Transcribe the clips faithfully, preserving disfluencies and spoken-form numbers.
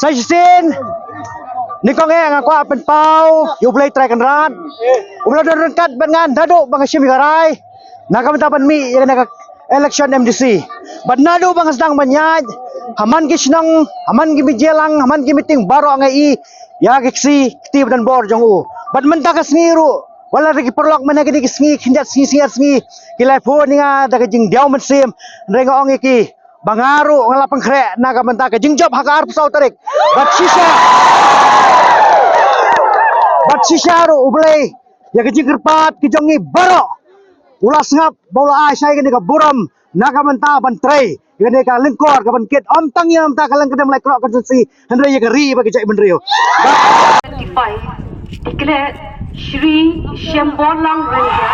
Sa shisien, nyngkong eh nga kwah pynpaw ïa U Blei Trai Kynrad uba la don ryngkat bad nga naduh ba nga shim ïa ka rai na ka bynta ban mih ïa kane ka election M D C. Bad naduh ba nga sdang ban ïaid ha man ki shnong, ha man ki media lang, ha man ki meeting baroh nga ïohi ïa ki ksih kti ba don bor jong u. Bad mynta ka sngi ruh, wat la da ki paralok mynta kine ki sngi, khyndiat sngi, sngi ar sngi, ki la phone ïa nga da ka jingdiaw mynsiem, hynrei nga ong ïa ki ba nga ruh nga la pynkhreh na ka bynta ka jingjop ha ka arphew saw tarik. Bad shisha, bad shisha ruh U Blei ïa ka jingkyrpad ka jong ngi baroh u la sngap bad u la ai shai kane ka burom na ka bynta ban trei ïa kane ka lyngkor ka ban kit, ym tang ïa mynta ka Lyngkdem Laitkroh constituency, hynrei ïa ka ri bad ka jaitbynriew. Declare Shri Shemborlang Rengya.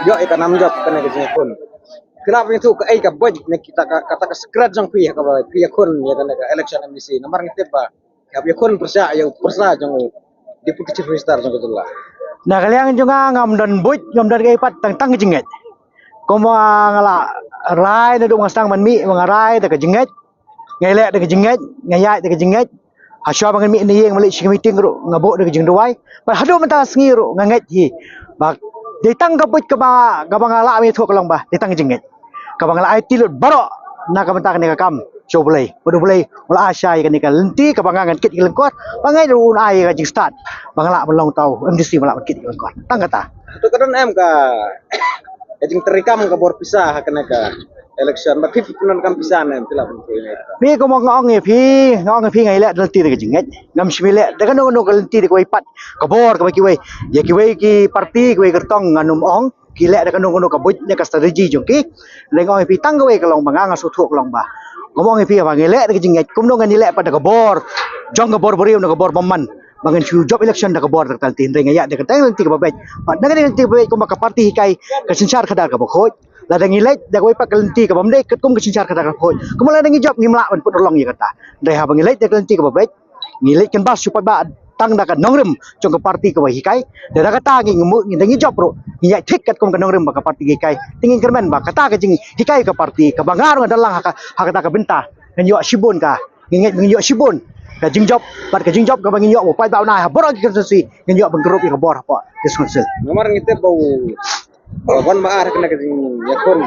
Ïoh ïa ka nam jop kane ka jingïakhun. Khlem ïathuh kaei ka buit ne kita ka, kata ka secret jong phi ha kaba phi ïakhun ïa kane ka election M D C. Namar ngi tip ba Ïa, ïa khun pyrshah, ïa u pyrshah jong u Deputy Chief Minister jong ka jylla. Na ka liang jong nga ngam don buit, ngam don kaei pat, tang tang ka jingngeit. Kumba nga la rai naduh nga sdang ban mih, ba nga rai da ka jingngeit. Nga leh da ka jingngeit, nga ïaid da ka jingngeit. Hashwa ba ngan mih na ïing ban leit sha ka meeting ruh nga buh da ka jingduwai. Bad haduh mynta ka sngi ruh nga ngeit hi ba dei tang ka buit kaba, kaba nga lah ban ïathuh ka long ba dei tang ka jingngeit. Kaba nga la aiti lut baroh na ka bynta kane ka kam sha U Blei. Bad U Blei u la ai shai ïa kane ka lynti kaba nga ngan kit ïa ka lyngkor, ba nga ruh un ai ïa ka jingstad ba nga lah ban long uta u M D C ba lah ban kit ïa ka lyngkor. Tang kata. To ka don em ka, ka jingtrei kam ka bor pisa ha kane ka election, ba phi phi pyndonkam pisa ne em, phi lah ban pyndonkam. Phi, kumba nga ong ïa phi, nga ong ïa phi nga ïaleh da lynti da ka jingngeit. Ngam shym ïaleh da kano kano ka lynti da kawei pat ka bor kaba kiwei. Ïa kiwei ki parti, kiwei ki kyrtong ngan ym ong ki leh da kano kano ka buit ne ka strategy jong ki. Hynrei nga ong ïa phi tang kawei ka long ba nga nga sngewthuh ka long ba, nga ong ïa phi ba ngi leh da ka jingngeit, kumno ngan ïaleh pat da ka bor jong ka bor briew ne ka bor bymman ba ngan shu jop election da ka bor da ka lynti. Hynrei nga ïaid da ka lynti kaba beit. Bad na ka lynti kaba beit kumba ka party hikai ka synshar khadar kaba khuid. Lada ngi leit da kawei pat ka lynti kaba ym dei katkum ka synshar khadar kaba khuid, kumba lada ngi jop ngim lah ban pynurlong ïa kata. Hynrei haba ngi leit da ka lynti kaba beit, ngi leit kynbas shu paidbah tang da ka nongrim jong ka party kaba hikai. Da, da kata ngi, ngi mut, ngi, da ngi jop ruh ngi ïaid thik katkum ka nongrim ba ka party hikai. Te ngi kyrmen ba kata ka jinghikai ka party kaba nga ruh nga don lang ha ka, ha kata ka bynta, ngan ïoh shibun ka, ngi ngeit ngan ïoh shibun ka jingjop, bad ka jingjop kaba ngi ïoh ba u paidbah un ai ha baroh ki constituency, ngan ïoh ban kyrduh ïa ka bor hapoh District Council. Namar ngi tip ba u Ba wan ba ar kane ka jingïakhun.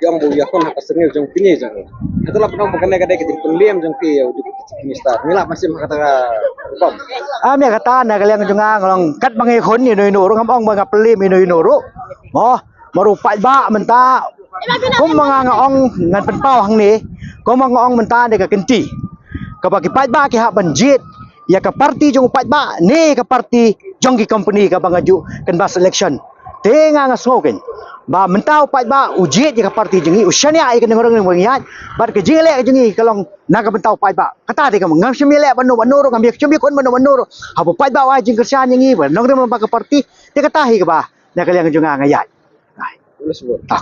Ki ong ba u ïakhun ha ka syrngiew jong kine jong u. Hato la pynong ba kane ka dei ka jingpynliem jong ki ïa u Deputy Chief Minister? Ngi lah ban shim ha kata ka rukom. Am ïa kata na ka liang jong nga nga long katba nga ïakhun ïano ïano ruh ngam ong ba nga pynliem ïano ïano ruh. Mo, mar u paidbah mynta. Kumba nga nga ong ngan pynpaw hangne. Kumba nga ong mynta dei ka kynti kaba ki paidbah ki hap ban jied ïa ka party jong u paidbah ne ka party jong ki company kaba nga ju kynbas election. Te nga nga sngew kein ba mynta u paidbah u jied ïa ka party jong ngi, u shaniah ïa ka nongrim ba ngi ïaid, bad ka jingleh ka jong ngi ka long na ka bynta u paidbah. Kata te ka ngam shym ïaleh bad no bad no ruh, ngam ïa shym ïakhun bad no bad no ruh. Haba u paidbah u ai jingkyrshan ïa ngi bad nongrim bad ka party, te kata hi kaba na ka liang jong nga nga ïaid. Ai. Ula shibun. Ah,